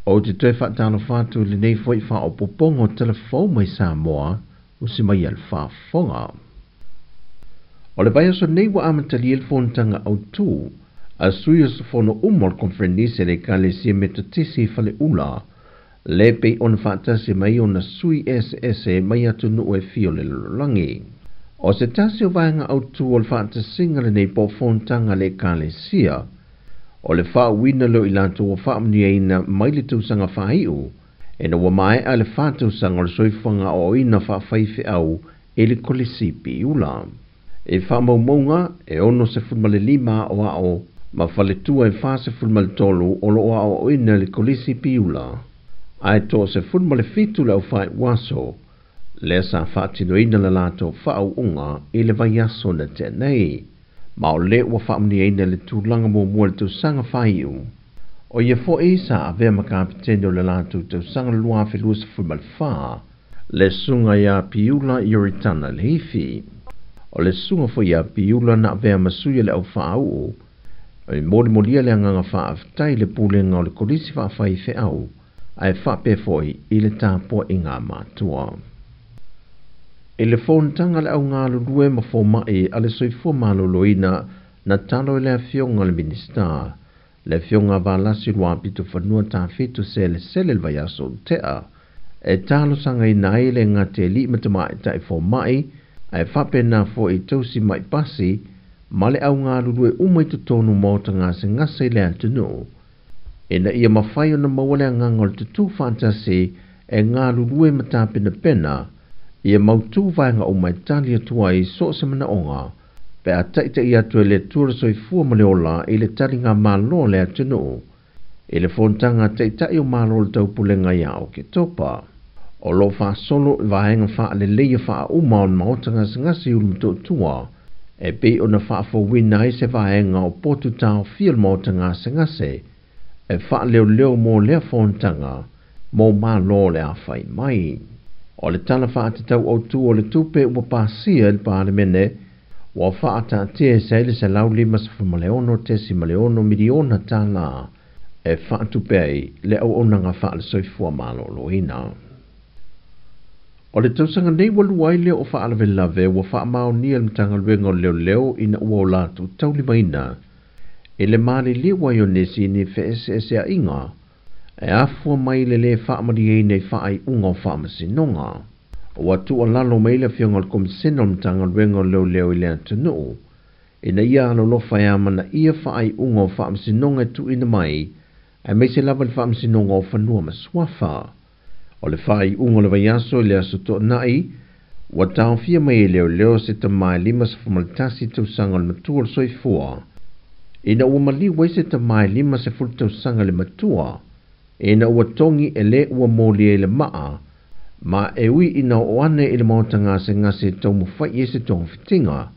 Ou te toe faatalofa atu i lenei foi faaopoopoga o tala fou mai Samoa o se mai a le faafofoga. O le vaiaso nei ua amatalia le fonotaga autu a sui usufono uma o le Konferenisi a le Ekalesia Metotisi i Faleula, le pei ona faatasi mai ona sui eseese mai atunuu e fia o le lalolagi. O se tasi o vaega autu o le faatasiga lenei po o fonotaga a le Ekalesia, o le faauuina lea o i latou ua faamanuiaina mai le tausaga faaiu, ina ua maea le 4 tausaga o le soifuaga aoaoina faafaifeau i le Kolisi Piula. I faamaumauga, e 65 aoao ma faletua e 43 o lo o aoaoina i le Kolisi Piula, ae toa-17 le aufaiuaso lea sa faatinoina le latou faauuga i le vaiaso na tea nei, ma o le ua faamanuiaina le tulaga muamua i le tausaga faaiu. O ia foi sa avea ma kapitene o le latou tausaga 2024, le susuga ia Piula Ioritana Leifi. O le susuga foi ia Piula na avea ma sui o le au faauu, e molimolia le agaga faafetai i le pulega o le Kolisi Faafaifeau, ae faapea foi i le tapuaiga matua. I le fonotaga a le au galulue ma fomai a le Soifua Maloloina na talo i le afioga i le Minisita, le afioga Valasi Luapitofanua Tafito Selesele le vaiaso ua tea, e talosagaina ai le gate alii ma tamaitai fomai, ae faapena foi i tausi mai pasi ma le au galulue uma i totonu o maota gasegase i le atunuu, ina ia mafai ona maua le agaga o le tutū faatasi e galulue ma tapenapena ia mautu vaega uma e tali atu ai so o se manaoga pe a taita'i atu e le Atua le soifua ma le ola i le taligamalo a le atunuu i le fonotaga a Taitai o Malo o le Taupulega ia Oketopa. O lo o faasolo i vaega faaleleia faauma o le maota gasegase i Ulumotootua e pei ona faafouina ai se vaega o potu taofia o le maota gasegase e faaleoleo mo lea fonotaga mo Malo o le a fai mai. O le Tala Faatatau Autu o le Tupe ua pasia e le Palemene ua faataatia ese ai le $156.6 miliona tālā e faatupe ai le auaunaga faale-soifua maloloina. O le tausaga nei ua lua ai lea o faalavelave ua faamaonia e le Matagaluega o Leoleo ina ua o latou taulimaina i le maliliu ai o nisi ni feeseeseaiga e afua mai le lē faamalieina i faaiuga o faamasinoga. Ua tuualalo mai le afioga o le Komisena o le Matagaluega o Leoleo i le atunuu ina ia alolofa e amanaia faaiuga o faamasinoga e tuuina mai, aemaise lava le Faamasinoga o Fanua ma Suafa. O le faaiuga o le vaiaso i le aso Toonai, ua taofia mai e leoleo se tama e 51 tausaga o le matua o le soifua, ina ua maliu ai se tama e 50 tausaga le matua, ina ua togi e le ua molia i le maa, ma e ui ina oo ane i le maota gasegase e taumafai ai se togafitiga,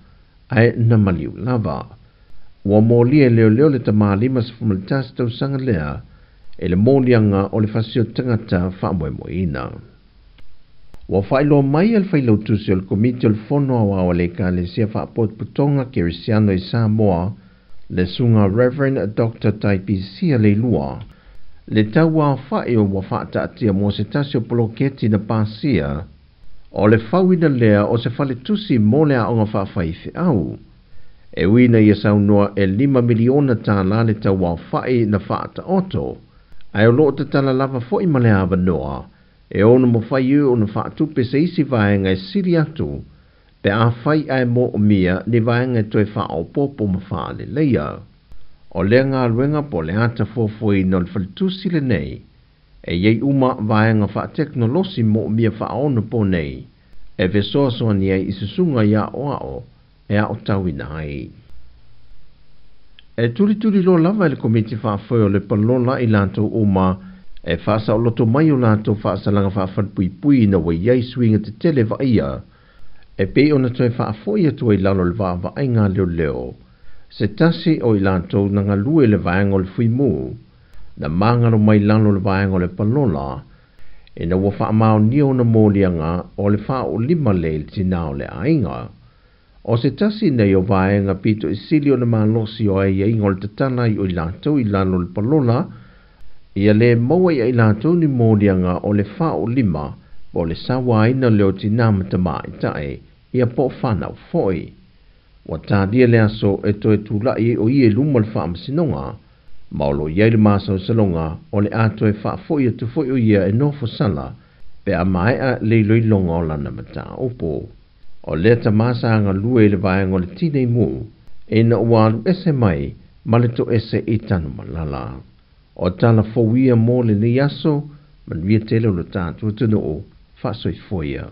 ae na maliu lava. Ua molia e leoleo le tama 51 tausaga lea i le moliaga o le fasi o tagata faamoemoeina. Ua faailoa mai e le failautusi o le Komiti o le Fono Aoao a le Ekalesia Faapotopotoga Kerisiano i Samoa, le susuga Reverend Dr. Taipisia Leilua, le tauaofa'i ua faataatia mo se tasi o poloketi na pasia, o le fauina lea o se faletusi mo le aoga faafaifeau. E ui ina ia saunoa e $5 miliona tālā le tauaofa'i na faataoto, ae o lo o tatala lava foi ma le avanoa e ono mafai ai ona faatupe se isi vaega e sili atu pe afai ae moomia ni vaega e toe faaopoopo ma faaleleia. O lea galuega po o le ata fuafuaina o le faletusi lenei e i ai uma vaega faatekonolosi moomia faaonaponei e fesoasoani ai i susuga i aoao e aotauina ai. E tulituliloa lava e le Komiti Faafoe o le Palola i latou uma e faasaoloto mai o latou faasalaga faafalepuipui ina ua i ai suiga tetele vaaia e pei ona toe faafoi atu ai lalo o le vaavaaiga a leoleo se tasi o i latou na galue i le vaega o le Fuimu na magalo mai lalo o le vaega o le palola ina ua faamaonia ona moliaga o le faaoolima lea i le tinā o le aiga. O se tasi nei o vaega pito i sili ona malosi o aiaiga o le tatala ai o i latou i lalo o le palola Ia lē maua ia i latou ni moliaga o le faaolima po o le sauaina lea o tinā ma tamaitai ia po o fanau foi. Ua talia le aso e toe tula'i ai o ia i luma o le faamasinoga, ma o lo o i ai le masalosaloga o le a toe faafo'i atu foi o ia e nofo sala pe a maea le iloiloga o lana mataupu. O lea tamā sa galue i le vaega o le Tinei Mu ina ua alu ese mai ma le toese i Tanumalala. O tala fou ia mo lenei aso, manuia tele o lo tatou atunuu, faasoifua ia.